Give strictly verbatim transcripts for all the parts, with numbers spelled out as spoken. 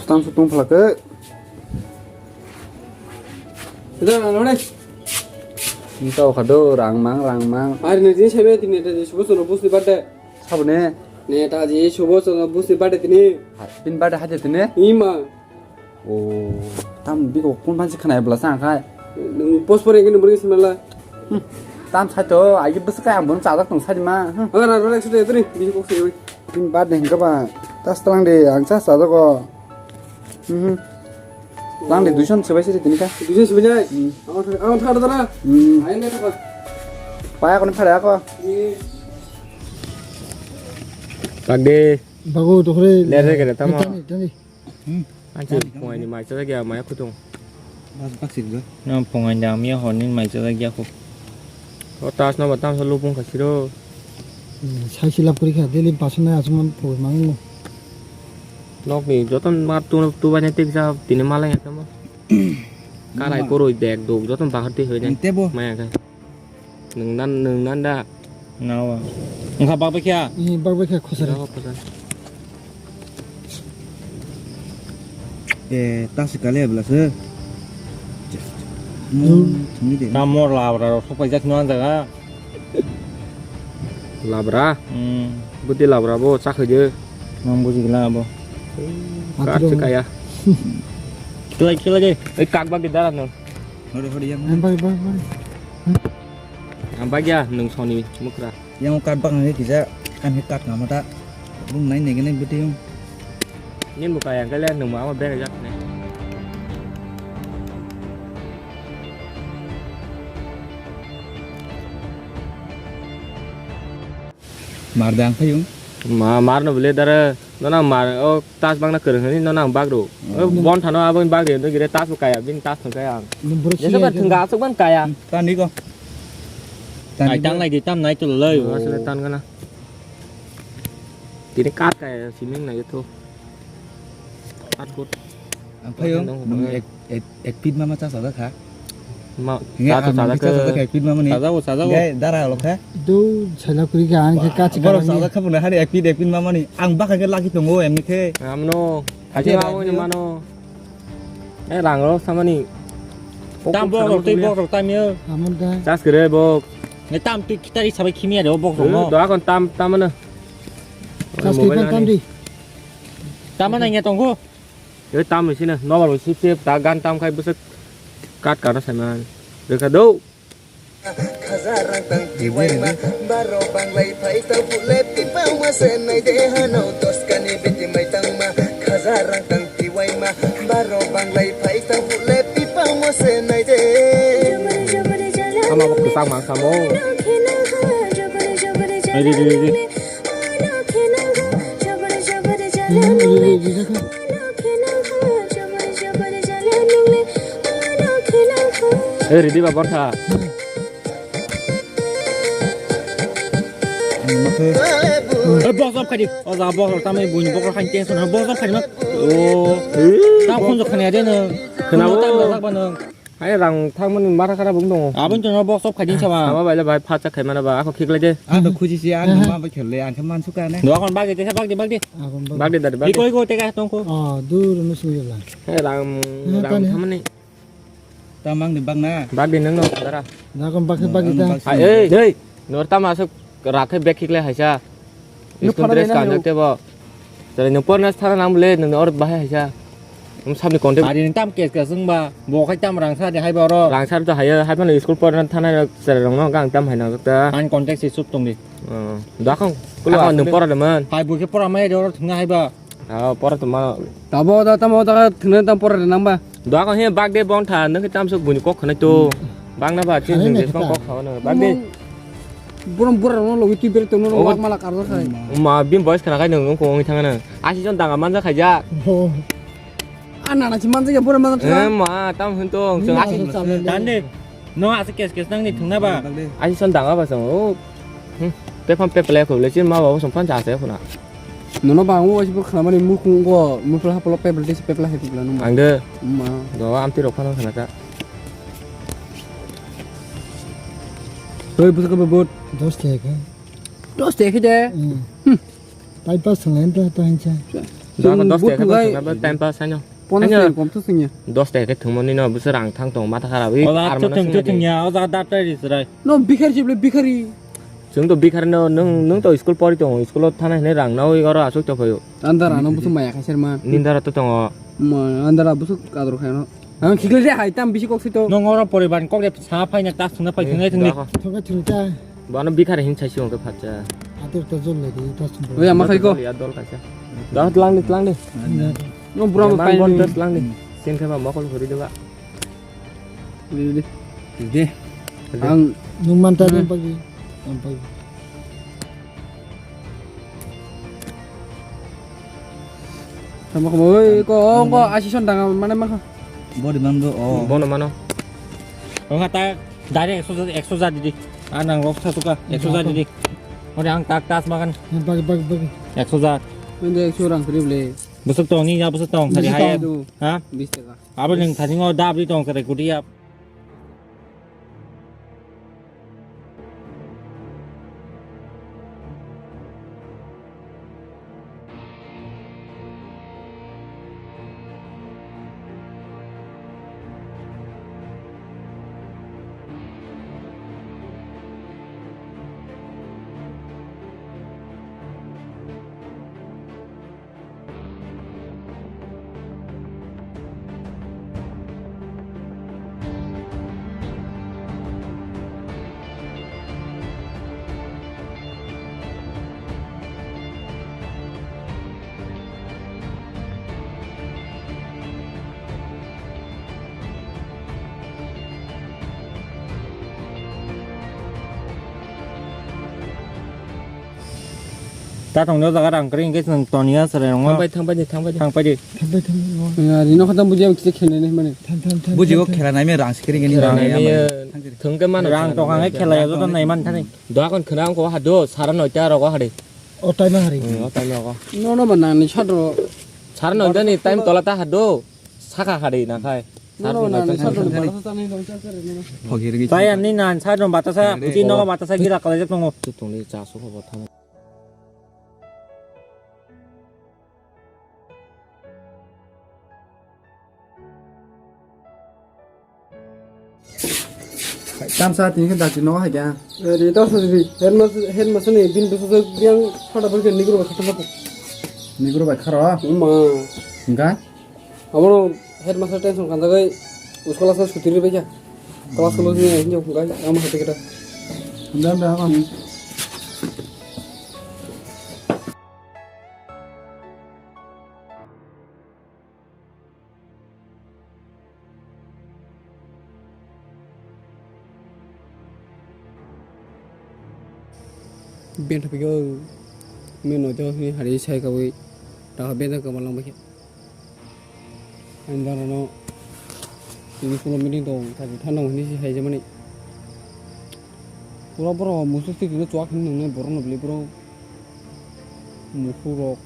Tang su tong phalak ke. Ito, ano ne? Ito kado rang mang, rang mang. Ari ne jin sebe tini ta ji subo sono busti bate. Sabo ne? Ne ta ji subo sono busti bate tini. Pin bate hade tini? Ima. O, tam biko kon bansi khana bla sang khai. Nung post pore gini buri simala. Hmm. Tam sai to, ai bus kai ang bon chajak tong sai ma. Hmm. Aga na rek sute tini, bini kok sui. Tin bad ne hinga ba. Tas talang de ang cha chajak ko. Hmm. Lang de duisan sebai siri tini ka. Duisan sebai nai. Hmm. Ang thar, ang thar dara. Hmm. Ai ne thar. Paya kon phara ko. Ni. Tag de. Bago to khre. Le re kere tamo. Tani, tani. Hmm. Anchi, pungai ni mai chajak ya, maya khutung. Bas, bak sik do. Na pungai ni amya hor ni mai chajak ya khu. O tas no ba tam sa lupung kha siro. Hmm, sai silap kuri kha, daily pasna asman pui mangu. Nok ni joton ma tu, tu ba ne tik ja, tini malai ya tamo. Karai koroi bag dog, joton bahar ti hoi ne. Tebo. Maya kha. Nung nan, nung nan da. Nawa. Wngkha bak bai kha? Ee, bak bai kha khosari. Yawa khosari. Eh, ta se kale bla se. Hmm. Thungni de. Ta mor labra rok sok paijak no jaga. Labra? Hmm. Budi labra bo chakhai de. Nang buji gila bo. Kar se kaya. Kila kila de. Ei kak bak de dara no. Hori hori yang. Bak bak bak. Ang bagya nung soni mukra. Yang kat bak nang kisa kan he kat nama ta. Bung nai nege nai beti yung. Nin buka yang kalian nung mama bere jak ne. Mar dang phayung. Ma, mar no bile dara. No nang mar, o tas bang na kwrwng hwnwi no nang bagro. O bon thano abo bagri no gire tas bo kaya, bini tas thang kaya ang. Jesa ba thwngka aswk ban kaya. Tani ko. Ai tang lai di tam nai to lai. Asle tan gana. Tini kat kaya siming nai to. Kat kut. Ang phayung. Ek, ek, ek pit mama cha sajak kha. Ma, cha to sajak kha. Sajak kha, ek pit mama ni. Sajak o, sajak o. Gai dara lo kha. Do sajak kuri ga ang khe kachi borok kha. Sajak kha bune hari ek pit, ek pit mama ni. Ang bakha khe lagi tongo emni khe. Amno. Haji ma ni mano. Eh, rang ro samani. Tam bok rok tei bok rok tam yo. Amon da. Chas kre bok. Ne tam twi kitari sabai khimi ade bok rok no. Do akon tam, tam mano. Chas kre tam di. Tam mana nya tongo. Yo tam sini, nobar sip sip, ta gan tam khai bwswk kat kat sai man. Rwkha do. Khaja rang tang tiwai ma, baro banglai phai ta bule pipa ma se nai de hano dos kani biti mai tang ma. Khaja rang tang tiwai ma, baro banglai phai ta bule pipa ma se nai de. Ama bok pisang mang samo. Ai di di di. Eh, ready ba bortha. Eh, box off khadi. O ja box off tamai buini box off khain tension. Box off khadi ma. O. Ta khunjo khani ade no. Khana o. Tam jak ba no. Hai rang thangmani mara khara bung dong. Abon to no box off khadi sama. Ama baile bai phacha khai mana ba ako khiklai de. Ang to khuji si ang ma ba khel le ang khe man suka ne. Do akon bagi te bagi bagi. Bagi dar bagi. Iko iko te ka tong ko. Oh, dur no sui la. Hai rang rang thangmani. Tamang di bak na. Bak di nang no dara. Na kon bak bak di ta. Ai ei ei. Nor tama asuk rakhe bek khikle haisa. School dress ka nang tebo. Jare nung porna thara nang bole nung or bahai haisa. Um sabni contact. Ari tam kes kes wng ba. Bo khai tam rang sa de hai ba oro. Rang sa to hayo hai phano school porna thana jare rong no gang tam hai nang ta. An contact si sup tong di. Da khong. Kulo an nung pora de man. Hai bo khe pora mai de oro thung hai ba. Ah, pora to ma. Tabo da tamo da thwna tam pora de nang ba. Dua ko he bag de bon tha nang tam sok buni kok khnai to. Bang na ba chin jing de kok kok khawa na bag de. Borom bora no logi twi bere tongno wak mala karja khai. Ma bim boys khana khai nang ko ngi thangana. Asi jon danga manja khaija. Ana na chi manja ya bora manja. Eh ma tam hun to. Asi. Tande. No asa kes kes nang ni thungna ba. Ai son danga ba song. O. Hmm. Pe pham pe play ko le chin ma ba song phan cha se khuna. Nono ba ngu wasi pur khana mani mukung go mupla haplo pe bel desi pe pla hetu la nung. Ang de. Ma. Do am ti rok phana khana ka. Hoi busa ka bot. Dos te ka. Dos te ka de. Hmm. Pai pas thang en ta ta hancha. Chwng dos taka buthung bai thwngna ba time pass haino. Ponnas haino taka kom thwswngya. Dos taka khe thwngmani no bwswk rang thang tong mata kharap wi. Ola ar thwng mano thwng swngna di. Thwngya, oja da tai ri chwrai. No bikhari chible bikhari. Chwng to bikhari no, nwng, nwng to school pori tongo, school o thana hinwi rang nawi oro aswk to phaio. Andara no bwswk maya khaisar ma. Nindara to tongo. Ma, andara bwswk kadro khaino. Ang khiklai de hai tam bisi kok sito. Nwng oro poribar ni kok de sa phaina ta thwngna phai thwngna thwngni. Dakha. Thwngna thwngta. Bono bikhari hin sai si hwnkhe phatsa. Atir to jol lai di ta thwngna. Oya ma khai ko. Ya dol kaisa. Da tlang de tlang de. No bura mo pai. Bon tas tlang de. Sin khe ba mokol hori de ba. Di di. Di. Ang nung manta dum pagi. Ang pagi. Tamo ko oi ko ko asison danga mane ma. Body man do o. Bono mano. O hata direct ekso ja, ekso ja didi. Anang rok sa suka ekso ja didi. Ore ang tak tas makan. Bagi bagi bagi. Ekso ja. Mende ekso rang kri ble. Bwswk tong ni ya bwswk tong sari hai. Ha? Bis taka. Abo nwng thani ngo dab ri tong sari kutia. Ta tongni o jaga rang kring khe chwng toniya chwrai rongo. Thang pai, thang pai di, thang pai di. Thang pai di. Thang pai, thang pai, thang pai. Rino khatang bujiya kisa khela nai mani. Thang, thang, thang, bujigo thang, khela nai me rang skring ni thang, rang thang, ya. Thang, thang. Thang ke mano thang, thang, thang, thang, thang, thang. Rang tokang khe khela ya joto nai man thani. Doa kon khna ang ko ha do, sara noita rogo ha de. O time hari. Hmm, o time rogo. No, no, ma nang ni sadro. Sara noita ni time tola ta ha do. Saka hari na khai. Sara noita sadro. Phogir gi. Tai ani nan sadro batasa, buti no batasa gira kala jek tongo. Tong ni cha so ko thang. Tamsa tini khe dati no hai kya? Ri ta sa ri. Headmaster, headmaster ni bin busu biang phada phada nigro ba khatam. Nigro ba kharo? Ma. Hingka? Abono headmaster tension kanjagai school sa suti ri baikha. Class lo ni hinjo hingka ama hate kita. Ndam da kon. Benta pigyo me no jo ni hari sai ka wi ta benta ka malang bakhe. Ang daro no ini kulo meeting to ta thanda hini si hai jamani. Pura boro musu si kino chuak hin nang boro no bli boro musu rok.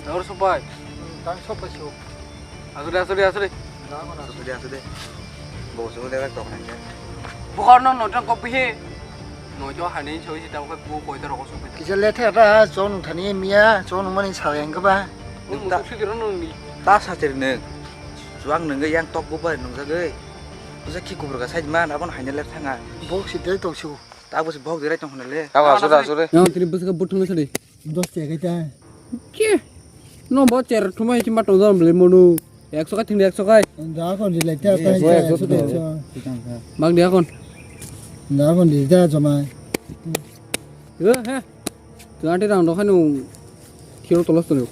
Oro supai. Tang sopai so. Asuri, asuri, asuri. Asuri, asuri. Bo sungo dewek tok nang khe. Bukhar no nojang kok bihi. Nojo hani choi si tang khe bu koi ta rok supai. Kisa lethe ta chong thani miya, chong mani sa yang khe ba. Nung ta musuk sidi ro nung ni. Ta sa chiri nung. Chuang nung yang tok bu bai nung jagoi. Bisa ki kubur ka sai man abon haine let thanga. Bok si dei tok su. Ta bo si bok dei rai tong hona le. Ta asuri, asuri. Yang tini bisa ka butung sadi. Dos taka ta. Ke? No bo cher thumai chima tong jam le monu. Ekso kai thingdi ekso kai. Da kon di lai ta ta. Ekso, ekso, ekso. Bang dia kon. Da kon di da joma. Eh, he. Tu ante rang dokhai no. Kiro tolos to.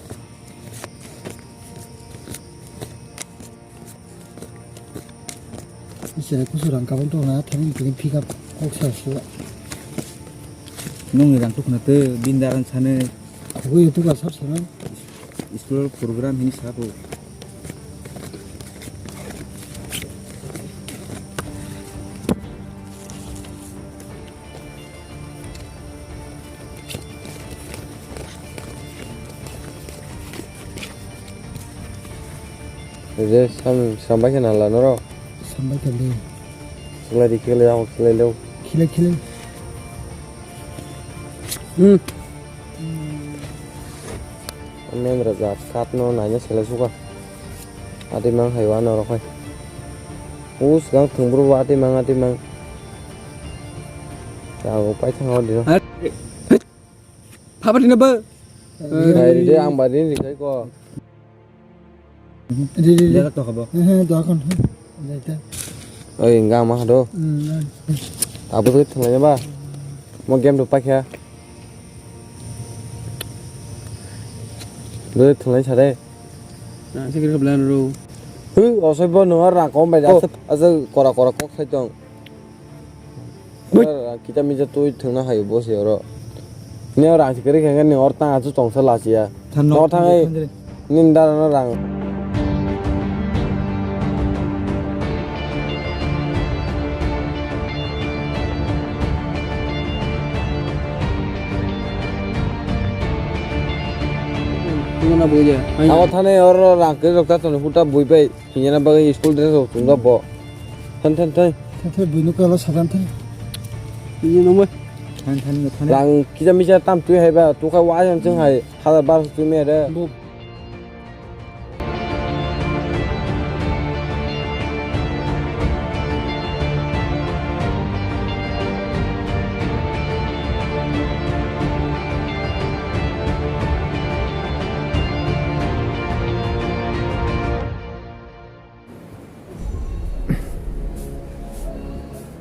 Isere kusu rang kabang tong na thani tini pick up kok sa su. Nung ni rang tuk na te bin daran sane. Khugui tu ka sab sana. School program hi sabo. Je sam, sambai khe nala noro. Sambai khe le. Khilai di, khilai, ako khilai leo. Khilai, khilai. Hmm. Mem rajak kat no naina sele suka. Ati mang hai wa norok hai. Us gang thungbru wa ati mang, ati mang. Tago pai thang o dino. Hai. Phabar dina ba. Hai, ride ang ba rin rikai ko. Ri, ri, ri. Jalak to khabo. He, he, doa kon, he. Oi, enga ma do. Hmm. Abo to thalai ba. Mo game do pakya. Do thalai sare. Na, sikir khoblan ro. Hu, osoi bo no ra kom bai da. Oh. Asa kora kora kok sai tong. Oi. Kita mija twi thwngna hai bo se oro. Ni oro ang sikiri khe ni or tang achu tongsa lachiya. Than no, no thangai. Than no. Nin dara no rang. Tungna boya. Abo thane oro rang kiri rok ta tong huta bui pai. Hingna bagwi school dress rok chumjak bo. Than, than, than. Than, than, buino kalo sadan than. Ini nomor. Than, than, than. Rang kisa misa tam twi hai ba, tu kha wa yang chwng hai, hazar barso twi me re. Bo-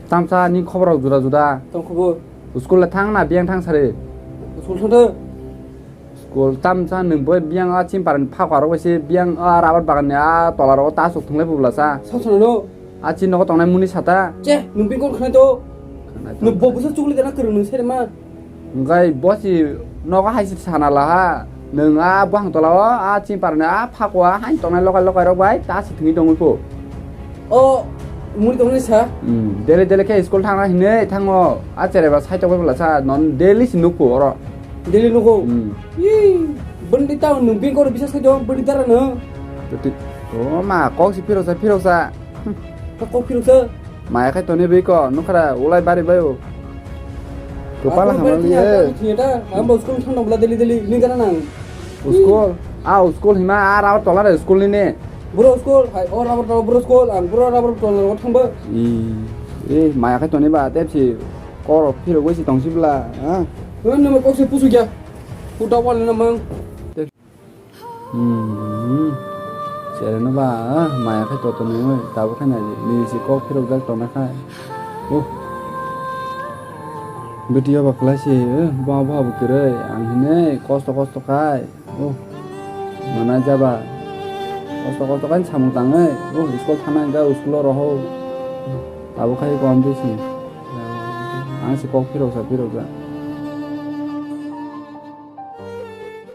Tamsa ni khobor rok juda juda. Tong khobor. School le thang na biyang thang sari. School thang de. School tamsa nwng bo biyang a chim paran phak aro se biyang a rabar bagan ni a tola ro ta sok thunglai bubla sa. Sa sa no. A chin nogo tongnai muni sata. Che, nwng bing kon khnai to. Khnai to. Nwng bo busa chukli dana kwrwng nwng sere ma. Hwnkhe bo si nogo hai se sana laha. Nwng a buhang tola o, a chini parani a phak o, a haino tongnai lokai lokai rok bai ta si thwngwi tongwi pho. O, muni tongnai sa? Hmm, daily daily khe school thangna hinwi thango. A cherai ba saitok bai bwla sa, non daily si nukho oro. Daily nukho? Hmm. Ii, bwrwini tamo nwng bini kok rok bisa saitok, bwrwini dara no. Twi, o ma, kok si phirok sa, phirok sa. Kok phirok sa? Maya khai toni biko, nukhara ulai bari bayo. Kwpal hamya liye. Thiyata, hambo school thang nang bla daily daily, ni gana nang. School? A school hima, a rabar tola re school ni ne. Bro school, hai, o rabar tola bro school, ang bro rabar tola ro thang ba. I, e, maya khai toni ba, tep si, koro phiro goi si tong si bla, ha? Nang ma kok se pusu kya? Puta wal na mang. Hmm. Chereno ba, ah, maya khai to tonwi, tabuk khai nai, ni si kok phirok jak tongna khai. Oh. Video ba kwlai si, eh, bo bo bo kwrwi, ang hinwi kosto kosto khai. Oh. Mana jaba. Kosto kosto khai samung tangwi. Oh, school thana ga school roho. Tabuk khai kom di si. Ang si kok phirok sa phirok jak.